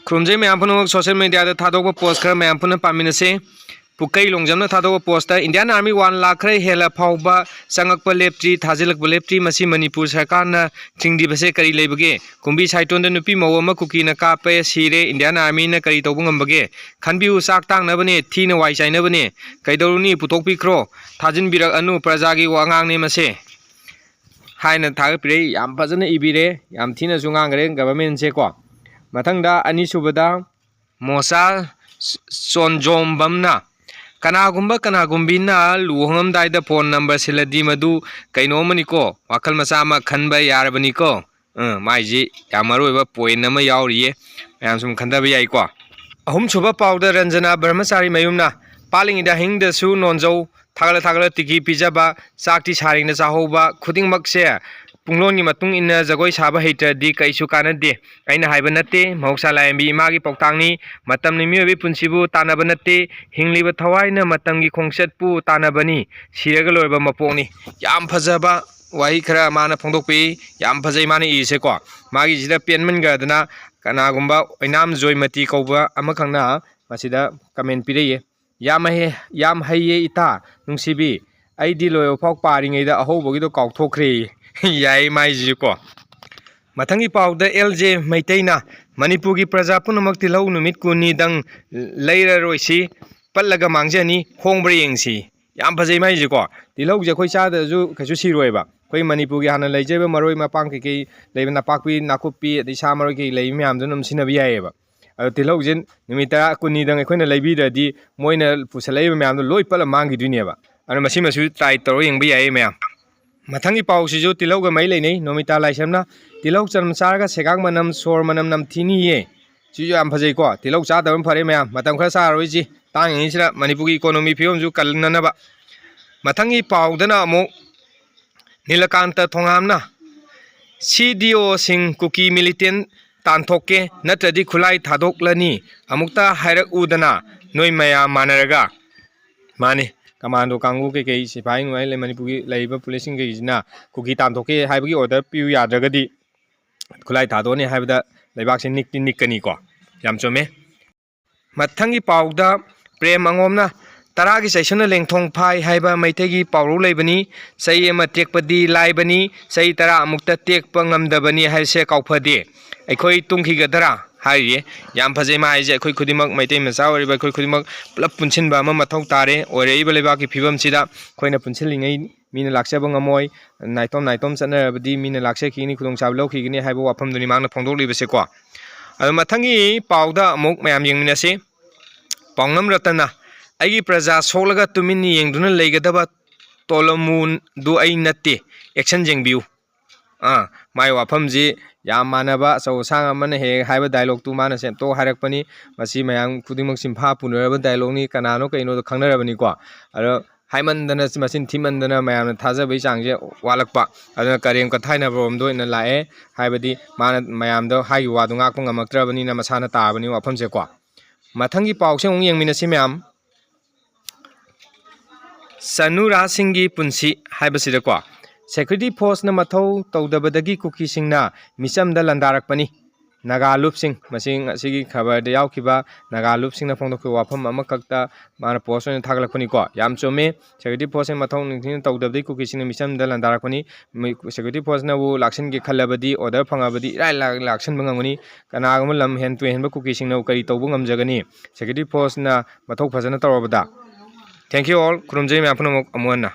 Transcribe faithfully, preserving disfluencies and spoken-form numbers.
ꯈꯨꯔꯨꯝꯖꯩ ꯃꯌꯥꯝ ꯄꯨꯝꯅꯃꯛ꯫ ꯁꯣꯁꯤꯌꯦꯜ ꯃꯦꯗꯤꯌꯥꯗ ꯊꯥꯗꯣꯛꯄ ꯄꯣꯁ ꯈꯔ ꯃꯌꯥꯝ ꯄꯨꯟꯅ ꯄꯥꯃꯤꯟꯅꯁꯦ꯫ ꯄꯨꯀꯩ ꯂꯣꯡꯖꯝꯅ ꯊꯥꯗꯣꯛꯄ post, "Indian army one lakh ꯈꯔ ꯍꯦꯜꯂ ꯐꯥꯎꯕ ꯆꯪꯉꯛꯄ ꯂꯦꯞꯇ꯭ꯔꯤ, ꯊꯥꯖꯤꯜꯂꯛꯄ ꯂꯦꯞꯇ꯭ꯔꯤ, ꯃꯁꯤ ꯃꯅꯤꯄꯨꯔ ꯁꯔꯀꯥꯔꯅ ꯊꯤꯡꯗ꯭ꯔꯤꯕꯁꯦ ꯀꯔꯤ ꯂꯩꯕꯒꯦ? ꯀꯨꯝꯕꯤ ꯁꯥꯏꯇꯣꯟꯗ ꯅꯨꯄꯤ ꯃꯧ ꯑꯃ ꯀꯨꯀꯤꯅ ꯀꯥꯞꯄꯦ, ꯁꯤꯔꯦ, ꯏꯟꯗꯤꯌꯥꯟ ꯑꯥꯔꯃꯤꯅ ꯀꯔꯤ ꯇꯧꯕ ꯉꯝꯕꯒꯦ? ꯈꯟꯕꯤꯌꯨ, ꯆꯥꯛ ꯇꯥꯡꯅꯕꯅꯦ, ꯊꯤꯅ ꯋꯥꯏ ꯆꯥꯏꯅꯕꯅꯦ꯫ ꯀꯩꯗꯧꯔꯨꯅꯤ, ꯄꯨꯊꯣꯛꯄꯤꯈ꯭ꯔꯣ, ꯊꯥꯖꯤꯟꯕꯤꯔꯛꯑꯅꯨ, ꯄ꯭ꯔꯖꯥꯒꯤ ꯋꯥꯉꯥꯡꯅꯦ ꯃꯁꯦ" ꯍꯥꯏꯅ ꯊꯥꯒꯠꯄꯤꯔꯦ꯫ ꯌꯥꯝ ꯐꯖꯅ ꯏꯕꯤꯔꯦ, ꯌꯥꯝ ꯊꯤꯅꯁꯨ ꯉꯥꯡꯈ꯭ꯔꯦ ꯒꯚꯔꯟꯃꯦꯟꯁꯦꯀꯣ꯫ ꯃꯊꯪꯗ ꯑꯅꯤꯁꯨꯕꯗ ꯃꯣꯁꯥ ꯆꯣꯟꯖꯣꯝꯕꯝꯅ, "ꯀꯅꯥꯒꯨꯝꯕ ꯀꯅꯥꯒꯨꯝꯕꯤꯅ ꯂꯨꯍꯣꯡꯉꯝꯗꯥꯏꯗ ꯐꯣꯟ ꯅꯝꯕꯔ ꯁꯤꯜꯂꯗꯤ ꯃꯗꯨ ꯀꯩꯅꯣ ꯑꯃꯅꯤꯀꯣ, ꯋꯥꯈꯜ ꯃꯆꯥ ꯑꯃ ꯈꯟꯕ ꯌꯥꯔꯕꯅꯤꯀꯣ"꯫ ꯑ, ꯃꯥꯏꯁꯤ ꯌꯥꯝ ꯃꯔꯨ ꯑꯣꯏꯕ ꯄꯣꯏꯟ ꯑꯃ ꯌꯥꯎꯔꯤꯌꯦ, ꯃꯌꯥꯝ ꯁꯨꯝ ꯈꯟꯊꯕ ꯌꯥꯏꯀꯣ꯫ ꯑꯍꯨꯝꯁꯨꯕ ꯄꯥꯎꯗ, ꯔꯟꯖꯅꯥ ꯕ꯭ꯔꯍꯃꯆꯥꯔꯤ ꯃꯌꯨꯝꯅ, "ꯄꯥꯜꯂꯤꯉꯩꯗ ꯍꯤꯡꯗꯁꯨ ꯅꯣꯟꯖꯧ, ꯊꯥꯒꯠꯂ ꯊꯥꯒꯠꯂ ꯇꯤꯀꯤ ꯄꯤꯖꯕ, ꯆꯥꯛꯇꯤ ꯁꯥꯔꯤꯉꯩꯗ ꯆꯥꯍꯧꯕ, ꯈꯨꯗꯤꯡꯃꯛꯁꯦ ꯄꯨꯡꯂꯣꯟꯒꯤ ꯃꯇꯨꯡ ꯏꯟꯅ ꯖꯒꯣꯏ ꯁꯥꯕ ꯍꯩꯇ꯭ꯔꯗꯤ ꯀꯩꯁꯨ ꯀꯥꯟꯅꯗꯦ꯫ ꯑꯩꯅ ꯍꯥꯏꯕ ꯅꯠꯇꯦ, ꯃꯍꯧꯁꯥ ꯂꯥꯏꯔꯦꯝꯕꯤ ꯏꯃꯥꯒꯤ ꯄꯥꯎꯇꯥꯛꯅꯤ꯫ ꯃꯇꯝꯅ ꯃꯤꯑꯣꯏꯕꯒꯤ ꯄꯨꯟꯁꯤꯕꯨ ꯇꯥꯟꯅꯕ ꯅꯠꯇꯦ, ꯍꯤꯡꯂꯤꯕ ꯊꯋꯥꯏꯅ ꯃꯇꯝꯒꯤ ꯈꯣꯡꯆꯠꯄꯨ ꯇꯥꯟꯅꯕꯅꯤ, ꯁꯤꯔꯒ ꯂꯣꯏꯔꯕ ꯃꯄꯣꯛꯅꯤ"꯫ ꯌꯥꯝ ꯐꯖꯕ ꯋꯥꯍꯩ ꯈꯔ ꯃꯥꯅ ꯐꯣꯡꯗꯣꯛꯄꯤ꯫ ꯌꯥꯝ ꯐꯖꯩ ꯃꯥꯅ ꯏꯔꯤꯁꯦꯀꯣ꯫ ꯃꯥꯒꯤꯁꯤꯗ ꯄꯦꯟꯃꯟꯈ꯭ꯔꯗꯅ ꯀꯅꯥꯒꯨꯝꯕ ꯑꯣꯏꯅꯥꯝ ꯖꯣꯏꯃꯇꯤ ꯀꯧꯕ ꯑꯃꯈꯛꯅ ꯃꯁꯤꯗ ꯀꯃꯦꯟ ꯄꯤꯔꯛꯏ꯫ "ꯌꯥꯝ ꯍꯩ-, ꯌꯥꯝ ꯍꯩꯌꯦ ꯏꯇꯥ ꯅꯨꯡꯁꯤꯕꯤ, ꯑꯩꯗꯤ ꯂꯣꯏꯕ ꯐꯥꯎ ꯄꯥꯔꯤꯉꯩꯗ ꯑꯍꯧꯕꯒꯤꯗꯣ ꯀꯥꯎꯊꯣꯛꯈ꯭ꯔꯦ"꯫ ꯌꯥꯏ ꯃꯥꯏꯁꯤꯁꯨꯀꯣ꯫ ꯃꯊꯪꯒꯤ ꯄꯥꯎꯗ ꯑꯦꯜ ꯖꯦ ꯃꯩꯇꯩꯅ, "ꯃꯅꯤꯄꯨꯔꯒꯤ ꯄ꯭ꯔꯖꯥ ꯄꯨꯝꯅꯃꯛ ꯇꯤꯜꯍꯧ ꯅꯨꯃꯤꯠ ꯀꯨꯟꯅꯤꯗꯪ ꯂꯩꯔꯔꯣꯏꯁꯤ, ꯄꯠꯂꯒ ꯃꯥꯡꯖꯅꯤ, ꯍꯣꯡꯕ꯭ꯔꯥ ꯌꯦꯡꯁꯤ"꯫ ꯌꯥꯝ ꯐꯖꯩ ꯃꯥꯏꯁꯤꯀꯣ꯫ ꯇꯤꯜꯍꯧꯁꯦ ꯑꯩꯈꯣꯏ ꯆꯥꯗ꯭ꯔꯁꯨ ꯀꯩꯁꯨ ꯁꯤꯔꯣꯏꯕ꯫ ꯑꯩꯈꯣꯏ ꯃꯅꯤꯄꯨꯔꯒꯤ ꯍꯥꯟꯅ ꯂꯩꯖꯔꯤꯕ ꯃꯔꯣꯏ ꯃꯄꯥꯡ ꯀꯩꯀꯩ ꯂꯩꯕ, ꯅꯄꯥꯛꯄꯤ, ꯅꯥꯀꯨꯞꯄꯤ, ꯑꯗꯩ ꯁꯥ ꯃꯔꯣꯏ ꯀꯩꯀꯩ ꯂꯩꯕ ꯃꯌꯥꯝꯗꯨꯅ ꯑꯗꯨꯝ ꯁꯤꯖꯤꯟꯅꯕ ꯌꯥꯏꯌꯦꯕ꯫ ꯑꯗꯣ ꯇꯤꯜꯍꯧꯁꯦ ꯅꯨꯃꯤꯠ ꯇꯔꯥ, ꯀꯨꯟꯅꯤꯗꯪ ꯑꯩꯈꯣꯏꯅ ꯂꯩꯕꯤꯗ꯭ꯔꯗꯤ ꯃꯣꯏꯅ ꯄꯨꯁꯜꯂꯛꯏꯕ ꯃꯌꯥꯝꯗꯣ ꯂꯣꯏ ꯄꯠꯂ ꯃꯥꯡꯈꯤꯗꯣꯏꯅꯦꯕ꯫ ꯑꯗꯨꯅ ꯃꯁꯤꯃꯁꯨ ꯇ꯭ꯔꯥꯏ ꯇꯧꯔꯒ ꯌꯦꯡꯕ ꯌꯥꯏꯌꯦ ꯃꯌꯥꯝ꯫ ꯃꯊꯪꯒꯤ ꯄꯥꯎꯁꯤꯁꯨ ꯇꯤꯜꯍꯧꯒ ꯃꯔꯤ ꯂꯩꯅꯩ꯫ ꯅꯣꯃꯤꯇꯥ ꯂꯥꯏꯁ꯭ꯔꯝꯅ, "ꯇꯤꯜꯍꯧ ꯆꯅꯝ ꯆꯥꯔꯒ ꯁꯦꯒꯥꯛ ꯃꯅꯝ, ꯁꯣꯔ ꯃꯅꯝ ꯅꯝꯊꯤꯅꯤꯌꯦ"꯫ ꯁꯤꯁꯨ ꯌꯥꯝ ꯐꯖꯩꯀꯣ꯫ ꯇꯤꯜꯍꯧ ꯆꯥꯗꯕꯅ ꯐꯔꯦ ꯃꯌꯥꯝ, ꯃꯇꯝ ꯈꯔ ꯆꯥꯔꯔꯣꯏꯁꯤ, ꯇꯥꯡꯉꯤꯉꯩꯁꯤꯗ ꯃꯅꯤꯄꯨꯔꯒꯤ ꯏꯀꯣꯅꯣꯃꯤ ꯐꯤꯕꯝꯁꯨ ꯀꯜꯅꯅꯕ꯫ ꯃꯊꯪꯒꯤ ꯄꯥꯎꯗꯅ ꯑꯃꯨꯛ ꯅꯤꯂꯀꯥꯟꯇ ꯊꯣꯉꯥꯝꯅ, "ꯁꯤ ꯗꯤ ꯑꯣꯁꯤꯡ ꯀꯨꯀꯤ ꯃꯤꯂꯤꯇꯦꯟ ꯇꯥꯟꯊꯣꯛꯀꯦ, ꯅꯠꯇ꯭ꯔꯗꯤ ꯈꯨꯠꯂꯥꯏ ꯊꯥꯗꯣꯛꯂꯅꯤ, ꯑꯃꯨꯛꯇ ꯍꯥꯏꯔꯛꯎꯗꯅ ꯅꯣꯏ ꯃꯌꯥꯝ ꯃꯥꯟꯅꯔꯒ"꯫ ꯃꯥꯅꯤ, ꯀꯃꯥꯟꯗꯣ ꯀꯥꯡꯕꯨ ꯀꯩꯀꯩ, ꯁꯤꯐꯥꯏ ꯅꯨꯡꯉꯥꯏ ꯂꯩ, ꯃꯅꯤꯄꯨꯔꯒꯤ ꯂꯩꯔꯤꯕ ꯄꯨꯂꯤꯁꯁꯤꯡ ꯀꯩꯁꯤꯅ ꯀꯨꯀꯤ ꯇꯥꯟꯊꯣꯛꯀꯦ ꯍꯥꯏꯕꯒꯤ ꯑꯣꯔꯗꯔ ꯄꯤꯌꯨ ꯌꯥꯗ꯭ꯔꯒꯗꯤ ꯈꯨꯠꯂꯥꯏ ꯊꯥꯗꯣꯛꯑꯅꯤ ꯍꯥꯏꯕꯗ ꯂꯩꯕꯥꯛꯁꯦ ꯅꯤꯛꯇꯤ ꯅꯤꯛꯀꯅꯤꯀꯣ꯫ ꯌꯥꯝ ꯆꯨꯝꯃꯦ꯫ ꯃꯊꯪꯒꯤ ꯄꯥꯎꯗ ꯄ꯭ꯔꯦꯝ ꯑꯉꯣꯝꯅ "ꯇꯔꯥꯒꯤ ꯆꯩꯁꯨꯅ ꯂꯦꯡꯊꯣꯡ ꯐꯥꯏ" ꯍꯥꯏꯕ ꯃꯩꯇꯩꯒꯤ ꯄꯥꯎꯔꯧ ꯂꯩꯕꯅꯤ꯫ "ꯆꯩ ꯑꯃ ꯇꯦꯛꯄꯗꯤ ꯂꯥꯏꯕꯅꯤ, ꯆꯩ ꯇꯔꯥ ꯑꯃꯨꯛꯇ ꯇꯦꯛꯄ ꯉꯝꯗꯕꯅꯤ ꯍꯥꯏꯕꯁꯦ ꯀꯥꯎꯐꯗꯦ꯫ ꯑꯩꯈꯣꯏ ꯇꯨꯝꯈꯤꯒꯗ꯭ꯔꯥ?" ꯍꯥꯏꯔꯤꯌꯦ꯫ ꯌꯥꯝ ꯐꯖꯩ ꯃꯥ ꯍꯥꯏꯁꯦ꯫ ꯑꯩꯈꯣꯏ ꯈꯨꯗꯤꯡꯃꯛ, ꯃꯩꯇꯩ ꯃꯆꯥ ꯑꯣꯏꯔꯤꯕ ꯑꯩꯈꯣꯏ ꯈꯨꯗꯤꯡꯃꯛ ꯄꯨꯂꯞ ꯄꯨꯟꯁꯤꯟꯕ ꯑꯃ ꯃꯊꯧ ꯇꯥꯔꯦ꯫ ꯑꯣꯏꯔꯛꯏꯕ ꯂꯩꯕꯥꯛꯀꯤ ꯐꯤꯕꯝꯁꯤꯗ ꯑꯩꯈꯣꯏꯅ ꯄꯨꯟꯁꯤꯜꯂꯤꯉꯩ ꯃꯤꯅ ꯂꯥꯛꯆꯕ ꯉꯝꯃꯣꯏ꯫ ꯅꯥꯏꯇꯣꯝ ꯅꯥꯏꯇꯣꯝ ꯆꯠꯅꯔꯕꯗꯤ ꯃꯤꯅ ꯂꯥꯛꯆꯈꯤꯒꯅꯤ, ꯈꯨꯗꯣꯡꯆꯥꯕ ꯂꯧꯈꯤꯒꯅꯤ ꯍꯥꯏꯕ ꯋꯥꯐꯝꯗꯨꯅꯤ ꯃꯥꯅ ꯐꯣꯡꯗꯣꯛꯂꯤꯕꯁꯦꯀꯣ꯫ ꯑꯗꯣ ꯃꯊꯪꯒꯤ ꯄꯥꯎꯗ ꯑꯃꯨꯛ ꯃꯌꯥꯝ ꯌꯦꯡꯃꯤꯟꯅꯁꯤ꯫ ꯄꯥꯎꯅꯝ ꯔꯇꯟꯅ "ꯑꯩꯒꯤ ꯄ꯭ꯔꯖꯥ ꯁꯣꯛꯂꯒ ꯇꯨꯃꯤꯟꯅ ꯌꯦꯡꯗꯨꯅ ꯂꯩꯒꯗꯕ ꯇꯣꯂꯃꯨꯟꯗꯨ ꯑꯩ ꯅꯠꯇꯦ, action ꯌꯦꯡꯕꯤꯌꯨ"꯫ ꯑꯥ, ꯃꯥꯏ ꯋꯥꯐꯝꯁꯤ ꯌꯥꯝ ꯃꯥꯟꯅꯕ, ꯑꯆꯧ ꯑꯁꯥꯡ ꯑꯃꯅ ꯍꯦꯛ ꯍꯦꯛ ꯍꯥꯏꯕ dialogue ꯇꯨ ꯃꯥꯅ ꯁꯦꯝꯗꯣꯛ ꯍꯥꯏꯔꯛꯄꯅꯤ꯫ ꯃꯁꯤ ꯃꯌꯥꯝ ꯈꯨꯗꯤꯡꯃꯛ ꯆꯤꯟꯐꯥ ꯄꯨꯅꯔꯕ dialogue ꯅꯤ, ꯀꯅꯥꯅꯣ ꯀꯩꯅꯣꯗꯣ ꯈꯪꯅꯔꯕꯅꯤꯀꯣ꯫ ꯑꯗꯣ ꯍꯥꯏꯃꯟꯗꯅ, ꯃꯆꯤꯟ ꯊꯤꯃꯟꯗꯅ ꯃꯌꯥꯝꯅ ꯊꯥꯖꯕꯒꯤ ꯆꯥꯡꯁꯦ ꯋꯥꯠꯂꯛꯄ꯫ ꯑꯗꯨꯅ ꯀꯔꯦꯝ ꯀꯊꯥꯏꯅꯕꯔꯣꯝꯗ ꯑꯣꯏꯅ ꯂꯥꯛꯑꯦ꯫ ꯍꯥꯏꯕꯗꯤ ꯃꯥꯅ ꯃꯌꯥꯝꯗ ꯍꯥꯏꯈꯤꯕ ꯋꯥꯗꯨ ꯉꯥꯛꯄ ꯉꯝꯃꯛꯇ꯭ꯔꯕꯅꯤꯅ ꯃꯁꯥꯅ ꯇꯥꯕꯅꯤ ꯋꯥꯐꯝꯁꯦꯀꯣ꯫ ꯃꯊꯪꯒꯤ ꯄꯥꯎꯁꯦ ꯑꯃꯨꯛ ꯌꯦꯡꯃꯤꯟꯅꯁꯤ ꯃꯌꯥꯝ꯫ ꯆꯅꯨꯔꯥꯁꯤꯡꯒꯤ ꯄꯨꯟꯁꯤ ꯍꯥꯏꯕꯁꯤꯗꯀꯣ, "Security force ꯅ ꯃꯊꯧ ꯇꯧꯗꯕꯗꯒꯤ ꯀꯨꯀꯤꯁꯤꯡꯅ ꯃꯤꯆꯝꯗ ꯂꯥꯟꯗꯥꯔꯛꯄꯅꯤ"꯫ ꯅꯥꯒꯥ ꯂꯨꯞꯁꯤꯡ, ꯃꯁꯤ ꯉꯁꯤꯒꯤ ꯈꯕꯔꯗ ꯌꯥꯎꯈꯤꯕ ꯅꯥꯒꯥ ꯂꯨꯞꯁꯤꯡꯅ ꯐꯣꯡꯗꯣꯛꯈꯤꯕ ꯋꯥꯐꯝ ꯑꯃꯈꯛꯇ ꯃꯥꯅ post ꯑꯣꯏꯅ ꯊꯥꯒꯠꯂꯛꯄꯅꯤꯀꯣ꯫ ꯌꯥꯝ ꯆꯨꯝꯃꯦ, security force ꯅ ꯃꯊꯧ ꯅꯤꯡꯊꯤꯅ ꯇꯧꯗꯕꯗꯒꯤ ꯀꯨꯀꯤꯁꯤꯡꯅ ꯃꯤꯆꯝꯗ ꯂꯥꯟꯗꯥꯔꯛꯄꯅꯤ꯫ ꯃꯤ-, security force ꯅꯕꯨ ꯂꯥꯛꯁꯤꯟꯒꯦ ꯈꯜꯂꯕꯗꯤ, order ꯐꯪꯉꯕꯗꯤ ꯏꯔꯥꯏ ꯂꯥꯏ ꯂꯥꯛꯁꯤꯟꯕ ꯉꯝꯒꯅꯤ꯫ ꯀꯅꯥꯒꯨꯝꯕ ꯂꯝ ꯍꯦꯟ ꯇꯨ ꯍꯦꯟꯕ ꯀꯨꯀꯤꯁꯤꯡꯅ ꯀꯔꯤ ꯇꯧꯕ ꯉꯝꯖꯒꯅꯤ, security force ꯅ ꯃꯊꯧ ꯐꯖꯅ ꯇꯧꯔꯕꯗ? Thank you all꯫ ꯈꯨꯔꯨꯝꯖꯔꯤ ꯃꯌꯥꯝ ꯄꯨꯝꯅꯃꯛ ꯑꯃꯨꯛ ꯍꯟꯅ꯫